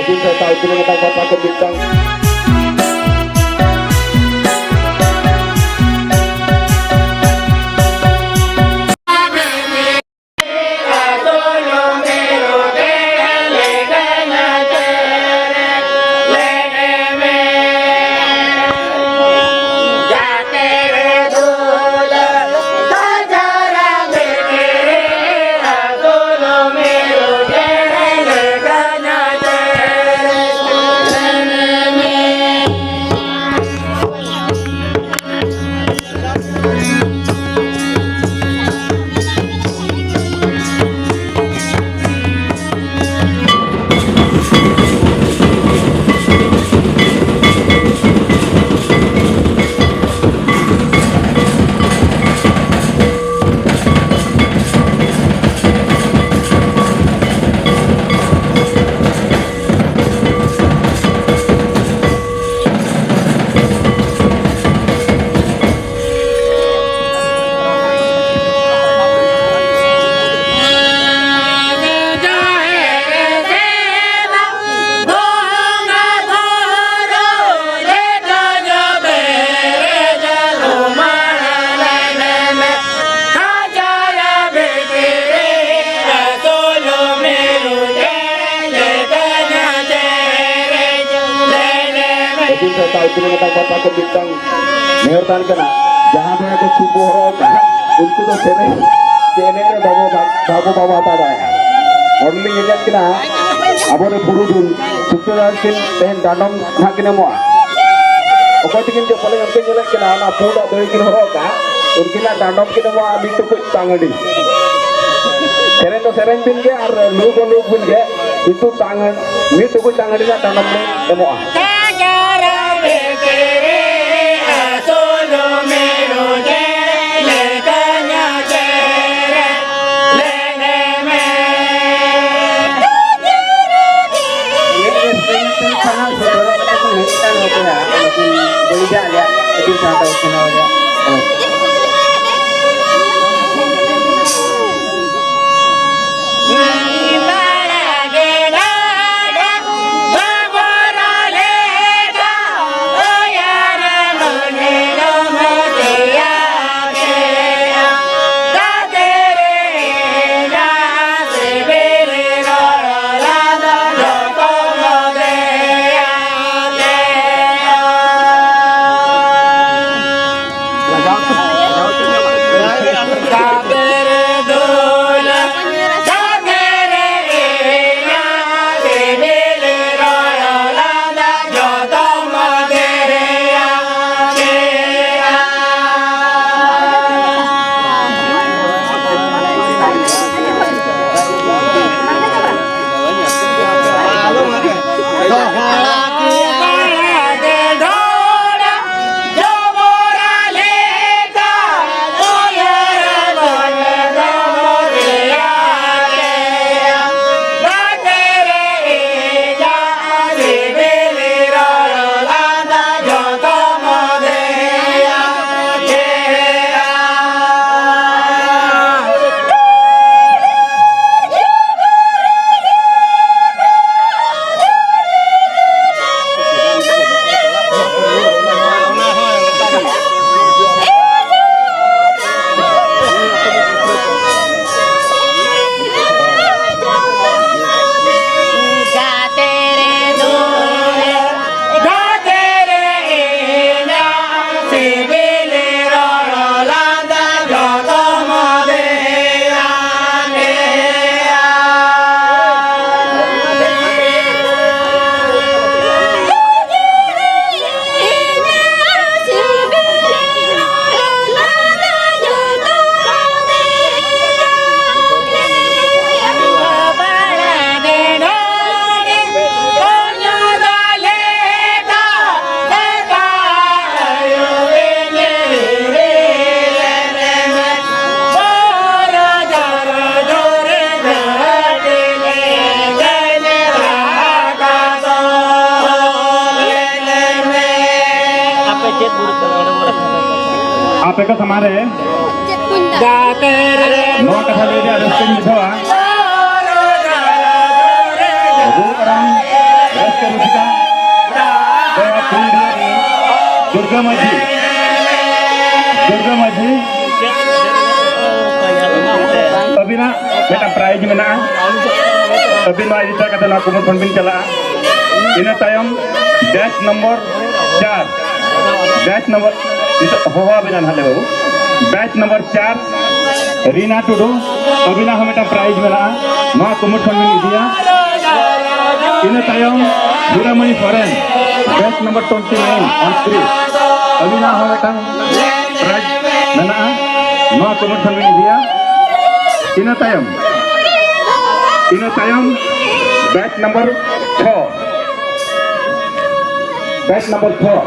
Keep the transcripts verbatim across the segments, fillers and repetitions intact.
ᱫᱤᱱ ᱨᱮ ᱛᱟᱣ ᱛᱤᱱᱟᱹᱜ ᱜᱟᱱ ᱵᱟᱯᱞᱟ ᱠᱚ ᱢᱤᱫᱴᱟᱝ ᱟᱹᱵᱤᱱ ᱥᱟᱶᱛᱟ ᱩᱛᱱᱟᱹᱣ ᱨᱮᱱᱟᱜ ᱠᱟᱛᱷᱟ ᱠᱚ ᱢᱤᱫᱴᱟᱝ ᱱᱮᱦᱚᱨ ᱛᱟᱦᱮᱱ ᱠᱟᱱᱟ, ᱡᱟᱦᱟᱸ ᱫᱚ ᱟᱠᱚ ᱥᱩᱵ ᱵᱚ ᱦᱚᱨᱚᱜ ᱟᱠᱟᱫ, ᱩᱱᱠᱩ ᱫᱚ ᱥᱮᱨᱮᱧ ᱥᱮ ᱮᱱᱮᱡ ᱨᱮ ᱵᱟᱵᱚ, ᱵᱟᱵᱚ, ᱵᱟᱵᱚ ᱦᱟᱛᱟᱣ ᱫᱟᱲᱮᱭᱟᱜᱼᱟ᱾ ᱱᱚᱰᱮ ᱞᱤᱧ ᱧᱮᱞᱮᱫ ᱠᱤᱱᱟ ᱟᱵᱚᱨᱮᱱ ᱯᱩᱨᱩᱫᱷᱩᱞ ᱥᱩᱠᱛᱟᱹ ᱫᱟᱥ ᱠᱤᱱ ᱛᱮᱦᱮᱧ ᱰᱟᱸᱰᱚᱢ ᱱᱟᱦᱟᱜ ᱠᱤᱱ ᱮᱢᱚᱜᱼᱟ᱾ ᱚᱠᱚᱭ ᱛᱤᱠᱤᱱ ᱪᱚ ᱯᱟᱞᱮ ᱩᱱᱠᱤᱱ ᱧᱮᱞᱮᱫ ᱠᱤᱱᱟ, ᱚᱱᱟ ᱯᱩᱸᱰᱟᱜ ᱫᱟᱹᱲᱤ ᱠᱤᱱ ᱦᱚᱨᱚᱜ ᱟᱠᱟᱫ, ᱩᱱᱠᱤᱱᱟᱜ ᱰᱟᱸᱰᱚᱢ ᱠᱤᱱ ᱮᱢᱚᱜᱼᱟ ᱢᱤᱫ ᱴᱩᱠᱩᱡ ᱛᱟᱝ ᱦᱟᱺᱰᱤ᱾ ᱥᱮᱨᱮᱧ ᱫᱚ ᱥᱮᱨᱮᱧ ᱵᱤᱱ ᱜᱮ ᱟᱨ ᱞᱩ ᱫᱚ ᱞᱩ ᱵᱤᱱ ᱜᱮ, ᱠᱤᱱᱛᱩ ᱛᱟᱝ ᱦᱟᱺ-, ᱢᱤᱫ ᱴᱩᱠᱩᱡ ᱛᱟᱝ ᱦᱟᱺᱰᱤ ᱨᱮᱱᱟᱜ ᱰᱟᱸᱰᱚᱢ ᱞᱤᱧ ᱮᱢᱚᱜᱼᱟ᱾ ᱮᱱᱮᱡ ᱨᱮ ᱥᱮᱨᱮᱧ ᱛᱮ ᱥᱟᱱᱟᱢ ᱥᱚᱫᱚᱨᱚᱜ ᱠᱟᱛᱮ ᱠᱚ ᱦᱮᱡ ᱟᱠᱟᱱ ᱱᱚᱛᱮ ᱦᱟᱸᱜ, ᱱᱩᱠᱤᱱ ᱵᱟᱹᱲᱤᱡᱟᱜ ᱨᱮᱭᱟᱜ ᱟᱹᱠᱤᱞ ᱥᱟᱶᱛᱟ ᱩᱛᱱᱟᱹᱣ ᱨᱮᱭᱟᱜ᱾ ᱟᱯᱮ ᱠᱚ ᱥᱟᱢᱟᱝ ᱨᱮ ᱱᱚᱣᱟ ᱠᱟᱛᱷᱟ ᱞᱟᱹᱭ ᱨᱮᱭᱟᱜ ᱨᱟᱹᱥᱠᱟᱹᱧ ᱵᱩᱡᱷᱟᱹᱣᱟ᱾ ᱨᱩ ᱟᱲᱟᱝ ᱨᱟᱹᱥᱠᱟᱹ ᱨᱩᱥᱤᱠᱟ ᱫᱚ ᱠᱩᱲᱤ ᱜᱤᱫᱽᱨᱟᱹ ᱨᱤᱱ ᱫᱩᱨᱜᱟᱹ ᱢᱟᱹᱡᱷᱤ, ᱫᱩᱨᱜᱟᱹ ᱢᱟᱹᱡᱷᱤ, ᱟᱹᱵᱤᱱᱟᱜ ᱢᱤᱫᱴᱟᱝ prize ᱢᱮᱱᱟᱜᱼᱟ᱾ ᱟᱹᱵᱤᱱ ᱱᱚᱣᱟ ᱤᱫᱤ ᱠᱟᱛᱮ ᱱᱚᱣᱟ ᱠᱩᱢᱩᱴ ᱠᱷᱚᱱ ᱵᱤᱱ ᱪᱟᱞᱟᱜᱼᱟ᱾ ᱤᱱᱟᱹ ᱛᱟᱭᱚᱢ batch number ᱪᱟᱨ, batch number, ᱱᱤᱛᱚᱜ ᱦᱚᱦᱚ ᱟᱵᱤᱱᱟ ᱱᱟᱦᱟᱜ ᱞᱮ ᱵᱟᱹᱵᱩ, batch number ᱪᱟᱨ ᱨᱤᱱᱟ ᱴᱩᱰᱩ, ᱟᱹᱵᱤᱱᱟᱜ ᱦᱚᱸ ᱢᱤᱫᱴᱟᱝ prize ᱢᱮᱱᱟᱜᱼᱟ, ᱱᱚᱣᱟ ᱠᱩᱢᱩᱴ ᱠᱷᱚᱱ ᱵᱤᱱ ᱤᱫᱤᱭᱟ᱾ ᱤᱱᱟᱹ ᱛᱟᱭᱚᱢ Hiramoni Soren, batch number twenty nine on three, ᱟᱹᱵᱤᱱᱟᱜ ᱦᱚᱸ ᱢᱤᱫᱴᱟᱝ prize ᱢᱮᱱᱟᱜᱼᱟ, ᱱᱚᱣᱟ ᱠᱩᱢᱩᱴ ᱠᱷᱚᱱ ᱵᱤᱱ ᱤᱫᱤᱭᱟ᱾ ᱤᱱᱟᱹ ᱛᱟᱭᱚᱢ, ᱤᱱᱟᱹ ᱛᱟᱭᱚᱢ batch number four, batch number four,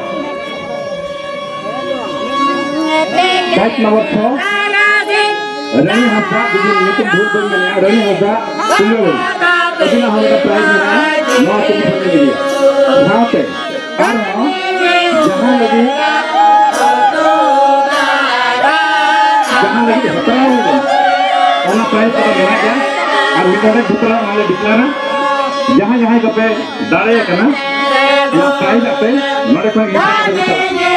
batch number four, ᱨᱟᱱᱤ ᱦᱟᱸᱥᱫᱟ, ᱡᱩᱫᱤ ᱧᱩᱛᱩᱢ ᱵᱷᱩᱞ ᱵᱟᱹᱧ ᱢᱮᱱᱮᱫᱼᱟ, ᱨᱟᱱᱤ ᱦᱟᱸᱥᱫᱟ, ᱯᱩᱭᱞᱩ ᱟᱹᱵᱤᱱᱟᱜ ᱦᱚᱸ ᱢᱤᱫᱴᱟᱝ prize ᱢᱮᱱᱟᱜᱼᱟ, ᱱᱚᱣᱟ ᱠᱚ ᱢᱤᱫ ᱴᱷᱮᱱ ᱤᱫᱤᱭᱟ᱾ ᱥᱟᱶᱛᱮ ᱟᱨᱦᱚᱸ ᱡᱟᱦᱟᱸ ᱞᱟᱹᱜᱤᱫ, ᱡᱟᱦᱟᱸ ᱞᱟᱹᱜᱤᱫ ᱦᱮᱯᱨᱟᱣ ᱦᱩᱭ ᱞᱮᱱᱟ, ᱚᱱᱟ prize ᱠᱚᱫᱚ ᱢᱮᱱᱟᱜ ᱜᱮᱭᱟ᱾ ᱟᱨ ᱢᱤᱫ ᱦᱚᱲᱮ ᱡᱤᱛᱠᱟᱹᱨᱟ, ᱚᱱᱟ ᱞᱮ declareᱟ᱾ ᱡᱟᱦᱟᱸᱭ ᱡᱟᱦᱟᱸᱭ ᱠᱚᱯᱮ ᱫᱟᱲᱮᱭᱟᱜ ᱠᱟᱱᱟ, ᱚᱱᱟ prize ᱟᱯᱮ ᱱᱚᱰᱮ ᱠᱷᱚᱱ ᱜᱮ